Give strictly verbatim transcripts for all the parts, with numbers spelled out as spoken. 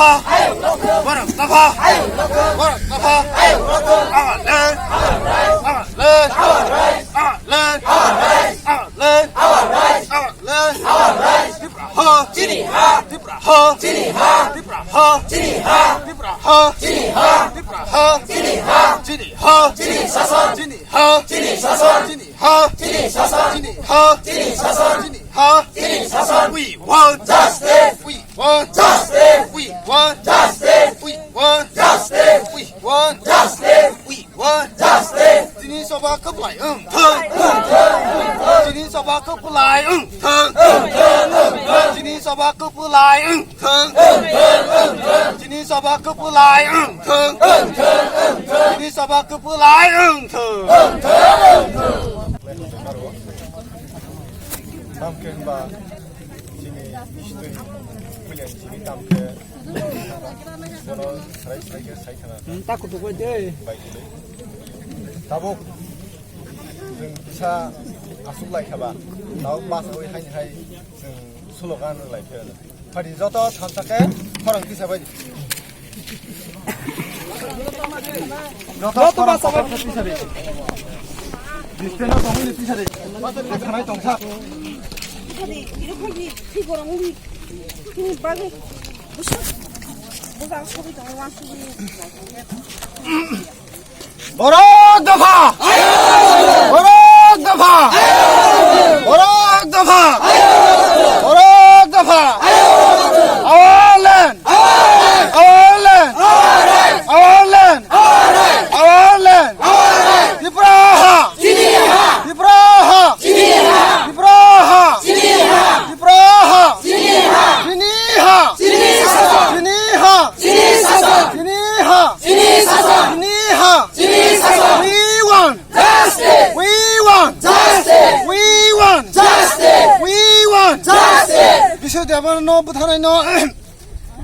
Borok dopha. Borok dopha. Our land. Our land. Our land. Our land. Our land. Our land. Tipra ha. Chini ha. Tipra ha. Chini ha. Tipra ha. Chini ha. Tipra ha. Chini ha. Tipra ha. Chini ha. Chini ha. Chini sasan. Chini ha. Chini sasan. Chini ha. Chini sasan. Chini ha. Chini sasan. Chini ha. Chini sasan. We want justice. We want justice. We want justice. We want justice. We want justice. We want justice. Chini soba kwplai wng thung. Chini soba kwplai wng thung. Chini soba kwplai wng thung. Chini soba kwplai wng thung. Chini soba kwplai wng thung. Tamkhe hwnba chini history, puilani chini tamkhe bono sarai sarai khe sai thana. Hmm, ta kutuk bai de. Bai de. Tabuk chwng kisa aswk lai kha ba, tabuk bus oi haini hai chwng slogan rwlai khe. Phadi joto thansa khe khorang tisa bai di. Joto khorang kotor khe tisa di. Distance no tongwi tisa di. Khanai tongsa. Borok dopha! Borok dopha! Borok dopha! Borok dopha! Our land! Our land! Our land! Our land! Tipra ha! Tipra ha! Tipra ha! Chini ha! Chini ha! Chini ha! Chini ha! Chini sasan! Chini ha! Chini sasan! Chini ha! Chini sasan! We want! Justice! We want! Justice! We want! Justice! We want! Justice! Biswa Debbarma no butharnai no,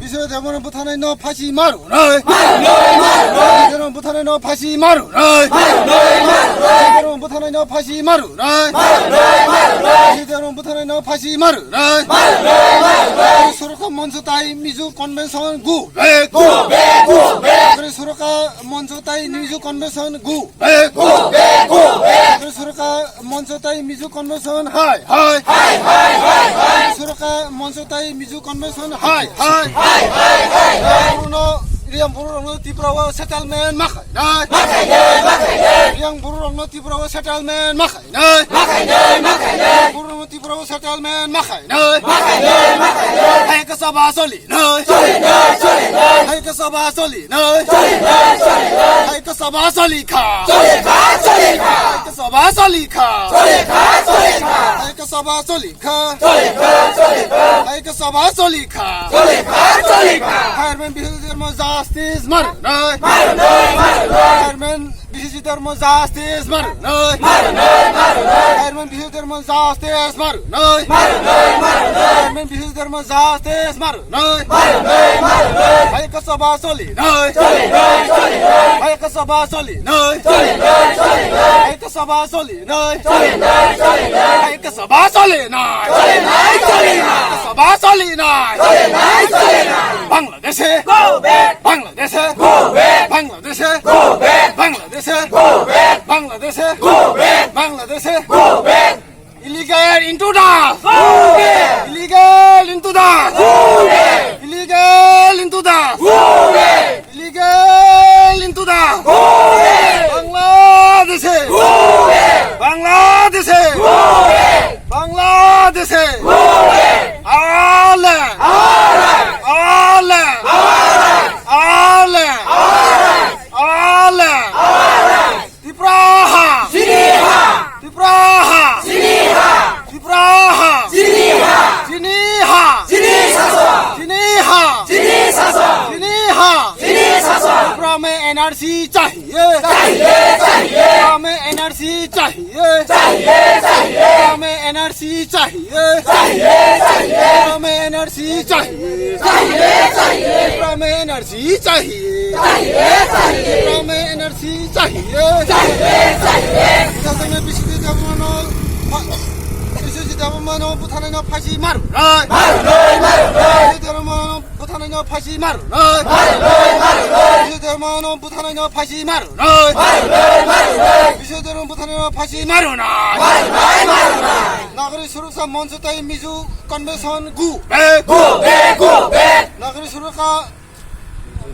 Biswa Debbarma no butharnai no phasi maru nai! Maru nai! Maru nai! Biswa Debbarma butharnai no phasi maru nai! Maru nai! Maru nai! Biswa Debbarma butharnai no phasi maru nai! Maru nai! Maru nai! Biswa Debbarma butharnai no phasi maru nai! Maru nai! Maru nai! Soroka Moncho tai Mizo Convention go back! Go back! Go back! Soroka Moncho tai Mizo Convention go back! Go back! Go back! Soroka Moncho tai Mizo Convention hai hai! Hai hai hai hai! Soroka Moncho tai Mizo Convention hai hai! Hai hai hai hai! Riyang buru rokno Tripura o settlement ma khainai! Ma khainai! Ma khainai! Riyang buru rokno Tripura o settlement ma khainai! Ma khainai! Ma khainai! Buru rokno Tripura o settlement ma khainai! Ma khainai! Ma khainai! Hai khe soba soli nai. Choli nai, choli nai. Hai khe soba choli nai. Choli nai, choli nai. Hai khe soba choli kha. Choli kha, choli kha. Hai khe soba choli kha. Choli kha, choli kha. Hai khe soba choli kha. Choli kha, choli kha. Hai khe soba choli kha. Choli kha, choli kha. Chairman Biswajit Debbarma justice maru nai. Maru nai, maru nai. Chairman Biswajit Debbarma justice maru nai. Maru nai, maru nai. Chairman Biswajit Debbarma justice maru nai. Maru nai, maru nai. Chairman Biswajit Debbarma justice maru nai. Maru nai, maru nai. Hai khe soba choli nai. Choli nai, choli nai. Hai khe soba choli nai. Choli nai, choli nai. Hai khe soba choli nai. Choli nai, choli nai. Hai khe soba choli nai. Choli nai, choli nai. Hai khe soba choli nai. Choli nai, choli nai. Bangladeshe. Go back. Bangladeshe. Go back. Bangladeshe. Go back. Bangladeshe. Go back. Bangladeshe. Go back. Bangladeshe. Go back. Illegal intruder! Go back! Illegal intruder! Go back! Illegal intruder! Go back! Illegal intruder! Go back! Bangladeshe! Go back! Bangladeshe! Go back! Bangladeshe! Go back! Our land! Our land! Our land! Our land! Our land! Our land! Our land! Our land! Tipra ha! Chini ha! Tipra ha! Chini ha! Tipra ha! Chini ha! Chini ha! Chini sasan! Chini ha! Chini sasan! Chini ha! Chini sasan! Tipra mein N R C chahiye! Chahiye, chahiye! Tipra mein N R C chahiye! Chahiye, chahiye! Tipra mein N R C chahiye! Chahiye, chahiye! Tipra mein N R C chahiye! Chahiye, chahiye! Tipra mein N R C chahiye! Chahiye, chahiye! Tipra mein N R C chahiye! Chahiye, chahiye! Biswajit Debbarmano, Biswajit Debbarmano butharnaino phasi maru nai! Maru nai, maru nai! Biswajit Debbarmano butharnaino Phaisi marunai. Marunai, marunai. Biswa Dharma no butharnaino phaisi marunai. Marunai, marunai. Biswa Dharma butharnaino phaisi marunai. Marunai, marunai. Nagori Suroksa Moncho tai Mizo Convention go back. Go back, go back. Nagori Suroksa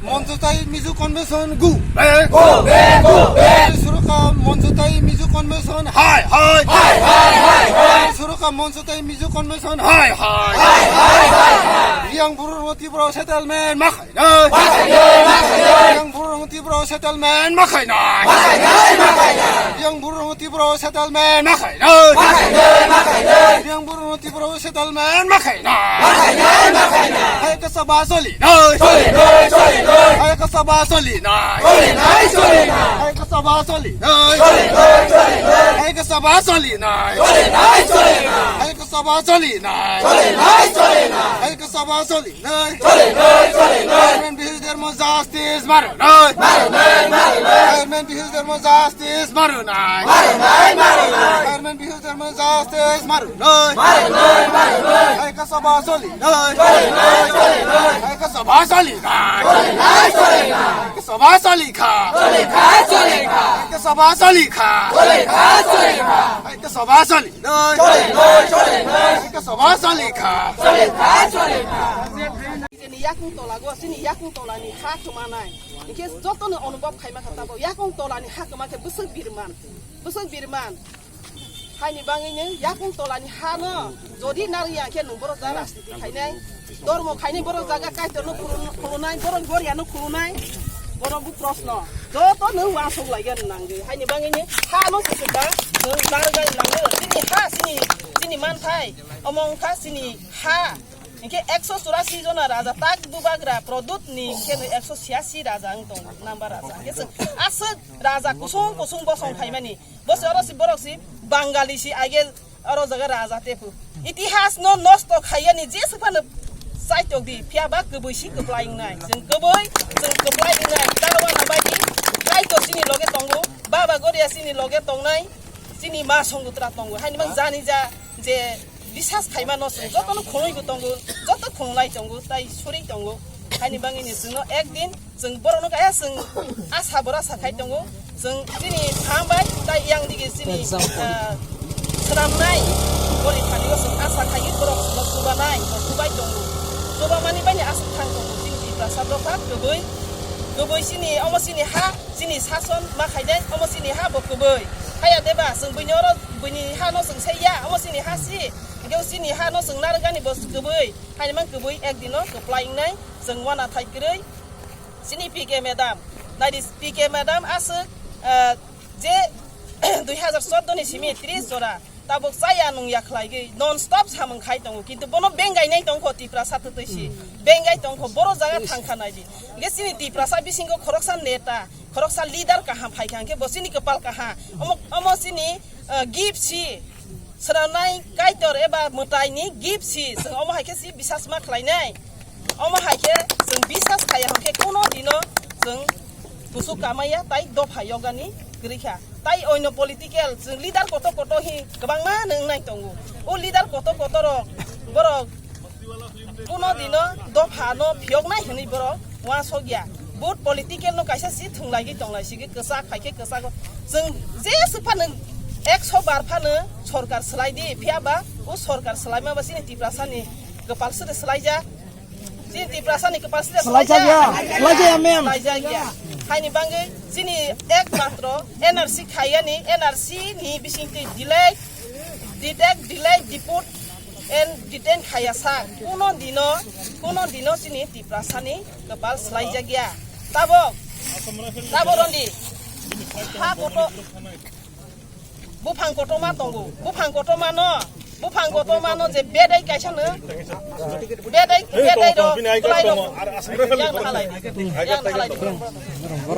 Moncho tai Mizo Convention go back. Go back, go back. Nagori Suroksa Moncho tai Mizo Convention hai hai. Hai hai, hai hai. Nagori Suroksa Moncho tai Mizo Convention hai hai. Hai hai, hai hai. Yang buru Tibro settlement ma khainai. Ma khainai, ma khainai. Yang burung Tibro settlement ma khainai. Ma khainai, ma khainai. Yang burung Tibro settlement ma khainai. Ma khainai, ma khainai. Yang burung Tibro settlement ma khainai. Ma khainai, ma khainai. Hai ka sabha solinai. Solinai, solinai. Hai ka sabha solinai. Solinai, solinai. Hai ka sabha solinai. Solinai, solinai. Hai ka sabha solinai. Solinai, solinai. Hai ka sabha solinai. Solinai, solinai. Hai ka sabha soli nai. Chole nai, chole nai. Chairman Bihu Dharma justice maru nai. Maru nai, maru nai. Chairman Bihu Dharma justice maru nai. Maru nai, maru nai. Chairman Bihu Dharma justice maru nai. Maru nai, maru nai. Hai ka sabha soli nai. Chole nai, chole nai. Hai ka sabha soli nai. Chole nai, chole nai. Hai ka sabha soli kha. Chole kha, chole kha. Hai ka sabha soli kha. Chole kha, chole kha. Hai ka sabha soli nai. Chole nai, chole nai. Hai ka sabha soli kha. Chole kha, chole kha. Nijeni yakung tola go, chini yakung tolani ha kwmanai. Hinkhe jotono onubhob khaima kha tabo. Yakung tolani ha kwma khe bwswk birman. Bwswk birman. Haini bagwino yakung tolani ha no jodi narwkya khe nwng borok jaga rajniti khainai. Dormo khainai borok jaga Kaitorno khulun-, khulunai, borok Goriano khulunai. Borok bo proshno. Jotono uansuk laiya nangwi. Haini bagwino ha no kuchuk da, nwng narwkya nangwi. Chini ha, chini, chini manthai. Omo wngkha chini ha. Hinkhe ekso churasi jona raja tak bubagra Pradyut ni hinkhe ekso chhiyasi raja wng tongo, number raja. Hinkhe chwng aswk raja kusung kusung bosong phaimani. Bo se oro si borok si Bangali si age oro jaga raja tepu. Itihas no nosto khaiyani jeswk phano chaitok di, phiya ba kwbwi si kwplai wngnai. Chwng kwbwi, chwng kwplai wngnai. Darwana bai di, Kaitor chini loge tongo, Baba Goria chini loge tongnai, chini ma Songutra tongo. Haini mang jani ja je bisas khaima no chwng jotono khuloi bo tongo, joto khulai tongo, tai suri tongo. Haini bangwi ni chwngno ekdin chwng borokno kaya chwng asa bora sa khai tongo. Chwng chini pha bai tai yang dige chini, ah, swnamnai boni thani o chwng asa khai borok chwngno chubanai, chubai tongo. Chubamani bai ni aswk thang tongo chini Tiprasa dopha kwbwi, kwbwi chini omo chini ha, chini sason ma khainai, omo chini ha bo kwbwi. Haya deba chwng buini oro buini ha no chwng saiya, omo chini ha si. Hinkhe chini ha no chwng narwkani bo kwbwi. Haini mang kwbwi ekdino kwplai wngnai chwng uanathai kwrwi. Chini P K madam, naidi P K madam aswk, eh, je dui hazar chordo ni simi tris jora tabuk chaya nungya khlaigwi non stop samung khai tongo, kintu bono bengainai tongkho Tiprasa twtwi si, bengai tongkho, boro jaga thangkha naidi. Hinkhe chini Tiprasa bisingo khoroksa neta, khoroksa leader kaham phaikha hinkhe bo chini kwpal kaham. Omo, omo chini, eh, gift si, swnamnai Kaitor eba mwtaini gift si, chwng omo hai khe si bisas ma khlainai. Omo hai khe chwng bisas khaiya hwnkhe kuno dino chwng kusu kamaiya tai dopha yogani kwrwi kha. Tai oino political chwng leader koto koto hi kwbangma nwngnai tongo. O leader koto koto rok borok kuno dino dopha no phiyoknai hwnwi borok uansukya. Vote political no kaisa si thwnglaigwi tonglai sigi kwchak phaikhe kwchago. Chwng jeswk phano ekso bar phano sorkar swlai di, phiya ba o sorkar swlaima ba chini Tiprasa ni kwpal siri swlaijak. Chini Tiprasa ni kwpal siri swlaijak ya, swlaijak ya, ma'am. Swlaijak ya. Haini bangwi chini ekmatro N R C khaiyani, N R C ni bisingtwi delay, detect, delay, deport and detain khaiya sa. Kuno dino, kuno dino chini Tiprasa ni kwpal swlaijak ya. Tabok, tabok rondi ha koto. Buphang kotorma tongo. Buphang kotorma no, buphang kotorma no je bedai kaisa no, bedai, bedai ro, bwlai ro, yang halai, yang halai.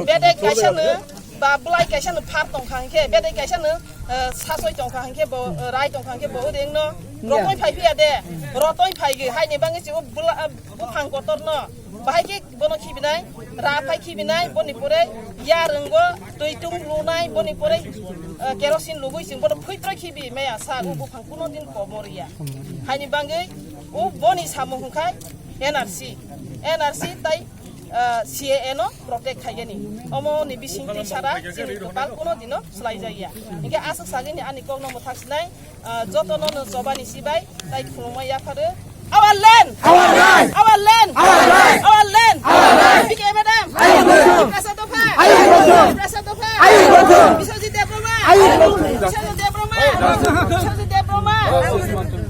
Bedai kaisa no, ba bwlai kaisa no phar tongkha hinkhe, bedai kaisa no, eh, sasoi tongkha hinkhe bo, eh, rai tongkha hinkhe bo odeng no, rotoi phai phiya de, rotoi phai ge, haini bangwi se o bwla-, eh, buphang kotor no, bahai khe bono khibinai, ra phai khibinai, boni pore yarwngo twi tung lunai, boni pore, eh, kerosene lugui chwng bono phuitroi khibi maya sa o buphang kuno din komor ya. Haini bangwi o boni samung hwnkha N R C. N R C tai, ah, C A A no protect khaigani. Omo ni bising twi sara chini kwpal kuno dino swlai jaya. Hinkhe aswk sagini ani kokno mwthak sinai, ah, jotono no chobani sibai tai khulumai yapharo. Our land! Our land! Our land! Our land! Our land! Our land! B K madam! Ayuk Bojong! Tiprasa dopha! Ayuk Bojong! Tiprasa dopha! Ayuk Bojong! Biswajit Debbarma! Ayuk Bojong! Biswajit Debbarma! Biswajit Debbarma!